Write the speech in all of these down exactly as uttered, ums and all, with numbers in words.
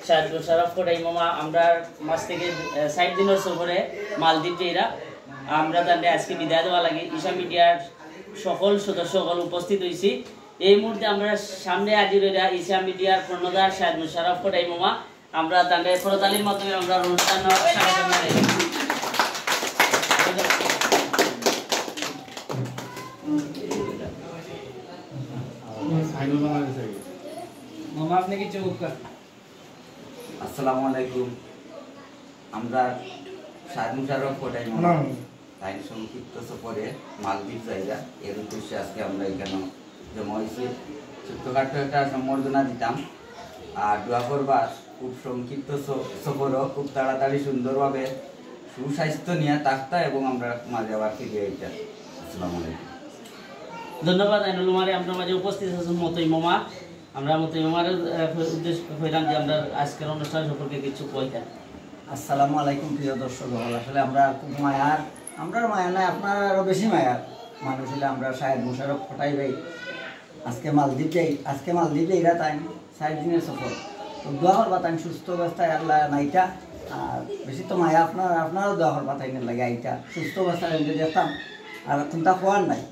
শাহেদ মুশাররফ কোটাই মামা আমরার মাঝ থাকি, আহ, ষাইট দিনর সফরে মালদ্বীপ যাইরা। আমরা তানরে আজকে বিদায় দেওয়া লাগি। ঈশা মিডিয়ার সকল সদস্য সকল উপস্থিত হইছি। এই মুহূর্তে আমরা সামনে হাজির হইরা ঈশা মিডিয়ার কর্ণধার শাহেদ মুশাররফ কোটাই মামা। আমরা তানরে করতালির মাধ্যমে আমরা অনুষ্ঠান স্বাগত জানাই। মামা, আপনি কিছু আসসালামু আলাইকুম। আমরা শাহেদ মুশাররফ কোটাই মামা তাইন সংক্ষিপ্ত সফরে মালদ্বীপ যাইরা, এর উদ্দেশ্যে আজকে আমরা এখানে জমা হইছি। ছোট্টখাট্ট একটা সম্বর্ধনা দিতাম, আর দোয়া করবা খুব সংক্ষিপ্ত স-, সফরও খুব তাড়াতাড়ি সুন্দরভাবে সুস্বাস্থ্য নিয়ে থাকতা এবং আমরা মাঝে আবার ফিরে আইতা। আসসালামু আলাইকুম। ধন্যবাদ আইনুল মারে। আমরা মাঝে উপস্থিত আছেন মতই মামা। আমরা মতই মামার, আহ, উদ্দেশ্য কইলাম যে আমরা আজকের অনুষ্ঠান সম্পর্কে কিছু কইতা। আসসালামু আলাইকুম প্রিয় দর্শক হল, আসলে আমরা খুব মায়ার, আমরা মায়া নাই, আপনারা আরো বেশি মায়ার মানুষ হইলে আমরা শাহেদ মুশাররফ কোটাই ভাই। আজকে মালদ্বীপ যাই, আজকে মালদ্বীপ যাইরা তাইন ষাইট দিনর সফর। তো দোয়া করবা তাইন সুস্থ অবস্থায় আল্লাহ নাইতা। আর বেশি তো মায়া আপনারা, আপনারাও দোয়া করবা তাইন লাগে আইতা সুস্থ অবস্থায় আমি দেখতাম। আর কোনটা খোয়ার নাই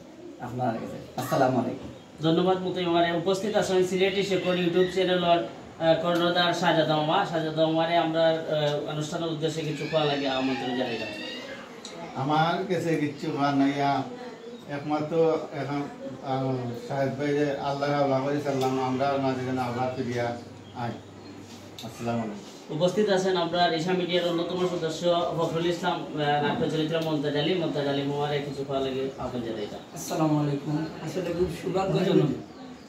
আপনার কাছে। আসসালামু আলাইকুম। ধন্যবাদ মতই মামারে। উপস্থিত আছেন সিলেটি শেখর YouTube চ্যানেলর, আহ, কর্ণধার শাহজাদা মামা। শাহজাদা মামারে আমরা, আহ, অনুষ্ঠানের উদ্দেশ্যে কিছু কওয়া লাগে আমন্ত্রণ জানাইলাম। আমার কাছে কিচ্ছু কওয়ার নাই, আ, একমাত্র এখন, আ, শাহেদ ভাই যে আল্লাহর হাওলা করে সালাম, আমরা মাঝে যেন আবার ফিরিয়া আই। আসসালামু আলাইকুম। উপস্থিত আছেন আমরা ঈশা মিডিয়ার অন্যতম সদস্য ফখরুল ইসলাম, আহ, নাট্য চরিত্র মন্তাজ আলী। মন্তাজ আলী মামারে কিছু কওয়া লাগে আহ্বান জানাইলাম। আসসালামু আলাইকুম। আসলে খুব সৌভাগ্যজনক,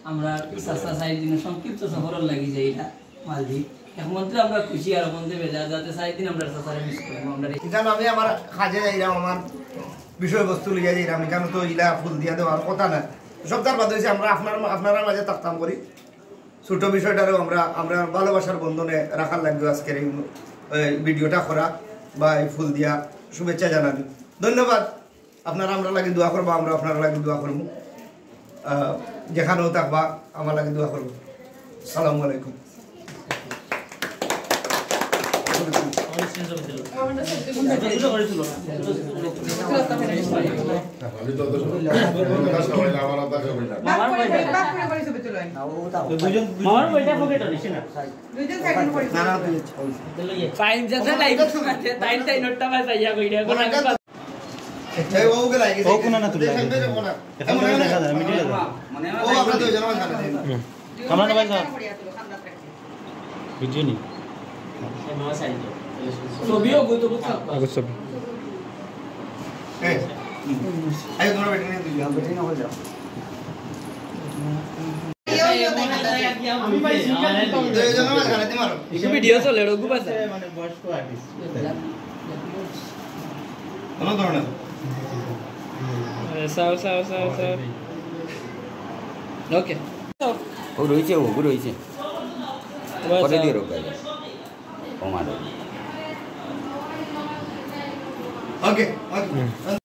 আমরা চাচা ষাইট দিনর সংক্ষিপ্ত সফরর লাগি যাইরা মালদ্বীপ। এক মন্ত্রে আমরা খুশি আর এক মন্ত্রে বেজার, যাতে ষাইট দিন আমরা চাচারে মিস করবো। আমরা ইখান আমি আমার কাজে যাইরাম, আমার বিষয়বস্তু লইয়া যাইরাম, ইখান তো ইলা ফুল দিয়া দেওয়ার কথা না। সব তার বাদ হইছে আমরা আপনার, আপনারার মাঝে থাকতাম করি। ছোট বিষয়টারেও আমরা, আমরা ভালোবাসার বন্ধনে রাখার লাগি আজকের এই, এই ভিডিওটা করা বা এই ফুল দিয়া শুভেচ্ছা জানানি। ধন্যবাদ। আপনারা আমরার লাগি দোয়া করবা, আমরা আপনারার লাগি দোয়া করমু। আহ, যেখানেও থাকবা, আমার লাগি দোয়া করবা। সালামু আলাইকুম। মামার বইটা পকেটে নিছে না। দুইজন second করে। না, না, তুই ইচ্ছা করিস। টাইম যাতে টাইম আছে, টাইম টাইম ওটা বাস আইয়া কইরা। এই, ও ওকে লাগে। ও কোনা না তুলে। সামনে যাবো না। এখান থেকে দেখা যায়, মিডিলে যাও। ও, আমরা দুইজন আমার সামনে। হুম। কামরান ভাই স্যার। ভিডিও নি। ছবিও গো তো বুঝছো? আগো ছবি। এই, এই তোমরা বেটিং নিয়ে দুইজন। বেটিং হয়ে যাও। ভিডিও চলে, রঘু বাসা। কোনো ধরনের। সাও, সাও, সাও, সাও। ওকে। ও রইছে, ও রইছে। পরে দিয়ে রোক। ও মারো। ওকে, ওকে।